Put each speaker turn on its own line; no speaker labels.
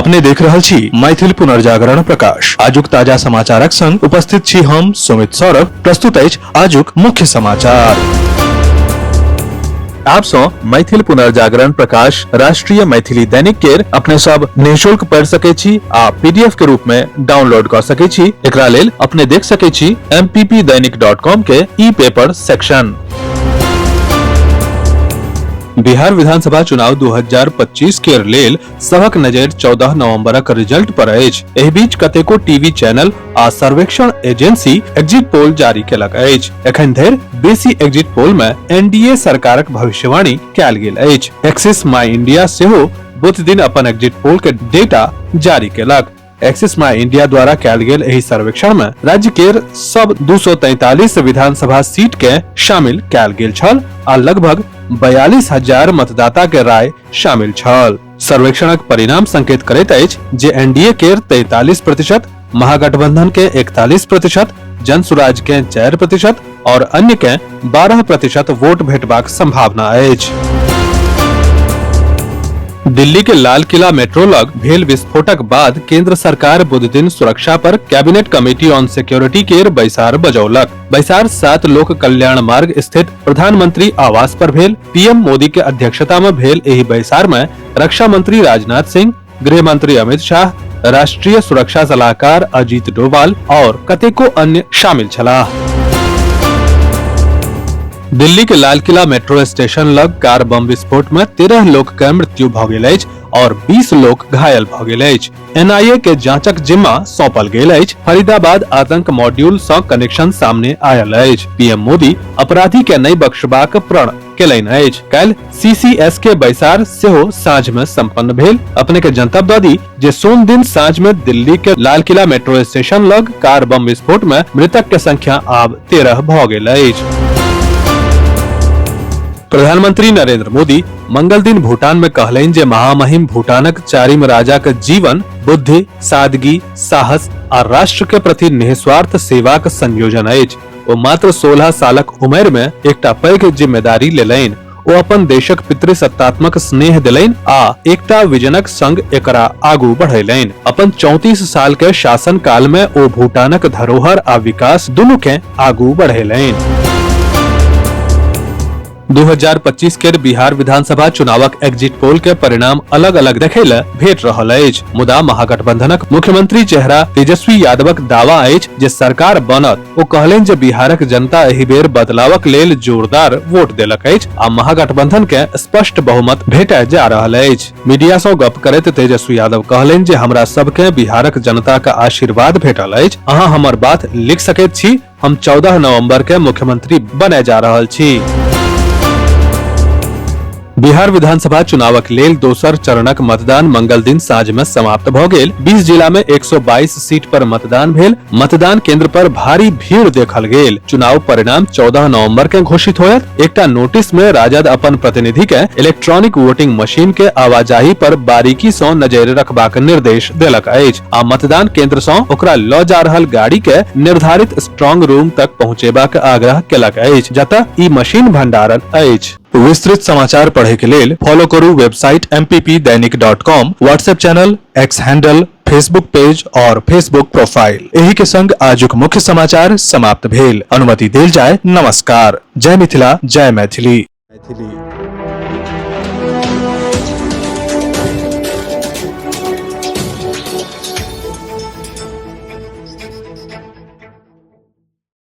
अपने देख रहल छी मैथिल पुनर्जागरण प्रकाश। आजुक ताजा समाचारक संग उपस्थित छी हम सुमित सौरभ। प्रस्तुत अछि आजुक मुख्य समाचार।
आप सौ मैथिल पुनर्जागरण प्रकाश राष्ट्रीय मैथिली दैनिक केर अपने सब निःशुल्क पढ़ि सकै छी आ पीडीएफ के रूप में डाउनलोड कर सकै छी। एकरा लेल अपने देख सकै छी mppdainik.com के ई पेपर सेक्शन। बिहार विधानसभा चुनाव 2025 केर लेल सभक नजर 14 नवंबरक रिजल्ट पर अछि। एहि बीच कतेको टीवी चैनल आ सर्वेक्षण एजेंसी एग्जिट पोल जारी केलक अछि। एखन धरि बेसी एग्जिट पोल में एनडीए सरकारक भविष्यवाणी कयल गेल अछि। एक्सिस माई इंडिया सेहो बुध दिन अपन एग्जिट पोल के डेटा जारी केलक। एक्सिस माई इंडिया द्वारा कयल गेल एहि सर्वेक्षण में राज्य केर सब 243 विधानसभा सीट के शामिल कयल गेल छल आ लगभग 42,000 मतदाता के राय शामिल छल। सर्वेक्षणक परिणाम संकेत करैत अछि जे एनडीए केर 43%, महागठबंधन के 41%, जन सुराज के 4% और अन्य के 12% वोट भेटबाक संभावना अछि। दिल्ली के लाल किला मेट्रो लग भेल विस्फोटक बाद केंद्र सरकार बुध दिन सुरक्षा पर कैबिनेट कमेटी ऑन सिक्योरिटी केर बैसार बजौलक। बैसार 7 लोक कल्याण मार्ग स्थित प्रधानमंत्री आवास पर भेल। पीएम मोदी के अध्यक्षता में भेल एहि बैसार में रक्षा मंत्री राजनाथ सिंह, गृह मंत्री अमित शाह, राष्ट्रीय सुरक्षा सलाहकार अजीत डोभाल और कतेको अन्य शामिल छलाह। दिल्ली के लाल किला मेट्रो स्टेशन लग कार बम विस्फोट में 13 लोक के मृत्यु भ गेल अछि और 20 लोक घायल भ गेल अछि। एनआईए के जांचक जिम्मा सौंपल गेल अछि। फरीदाबाद आतंक मॉड्यूल सँ कनेक्शन सामने आयल अछि। पीएम मोदी अपराधी के नहि बख्शबाक प्रण केलनि अछि। काल्हि सीसीएस के बैसार सेहो साँझ में संपन्न भेल। अपने के जनतब दऽ दी जे सोम दिन साँझ में दिल्ली के लाल किला मेट्रो स्टेशन लग कार बम विस्फोट में मृतक के संख्या आब 13 भऽ गेल अछि। प्रधानमंत्री नरेंद्र मोदी मंगल दिन भूटान में कहलनि जे महामहिम भूटानक चारिम राजाक जीवन, बुद्धि, सादगी, साहस आ राष्ट्र के प्रति निस्वार्थ सेवाक संयोजन अछि। ओ मात्र 16 सालक उमेर में एकटा पैघ जिम्मेदारी लेलनि। ओ अपन देशक पितृसत्तात्मक स्नेह देलनि आ एकटा विजनक संग एकरा आगू बढ़ेलनि। अपन 34 साल के शासन काल में ओ भूटानक धरोहर आ विकास दुनू के आगू बढ़ेलनि। 2025 के बिहार विधानसभा चुनावक एग्जिट पोल के परिणाम अलग अलग देखै ल भेट रहल अछि। मुदा महागठबंधनक मुख्यमंत्री चेहरा तेजस्वी यादवक दावा अछि जे सरकार बनत। ओ कहलनि जे बिहारक जनता एहि बेर बदलावक लेल जोरदार वोट देलक अछि आ महागठबंधन के स्पष्ट बहुमत भेटय जा रहल अछि। मीडिया सँ गप करैत तेजस्वी यादव कहलनि जे हमरा सबके बिहारक जनताक आशीर्वाद भेटल अछि। अहाँ हमर बात लिख सकैत छी, हम 14 नवंबर के मुख्यमंत्री बनय जा रहल छी। बिहार विधानसभा चुनावक लेल दोसर चरणक मतदान मंगल दिन साँझ में समाप्त भ गेल। 20 जिला में 122 सीट पर मतदान भेल। मतदान केंद्र पर भारी भीड़ देखल गेल। चुनाव परिणाम 14 नवंबर के घोषित होयत। एकटा नोटिस में राजद अपन प्रतिनिधि के इलेक्ट्रॉनिक वोटिंग मशीन के आवाजाही पर बारीकी सँ नजरि रखबाक निर्देश देलक अछि आ मतदान केंद्र सँ ओकरा ल जा रहल गाड़ी के निर्धारित स्ट्रांग रूम तक पहुंचेबाक आग्रह केलक अछि, जतय ई मशीन भंडारण अछि।
विस्तृत समाचार पढ़े के लेल फॉलो करू website mppdainik.com, WhatsApp channel, X handle, Facebook page और फेसबुक प्रोफाइल। एही के संग आजुक मुख्य समाचार समाप्त भेल। अनुमति देल जाय। नमस्कार। जय मिथिला, जय मैथिली। मैथिली।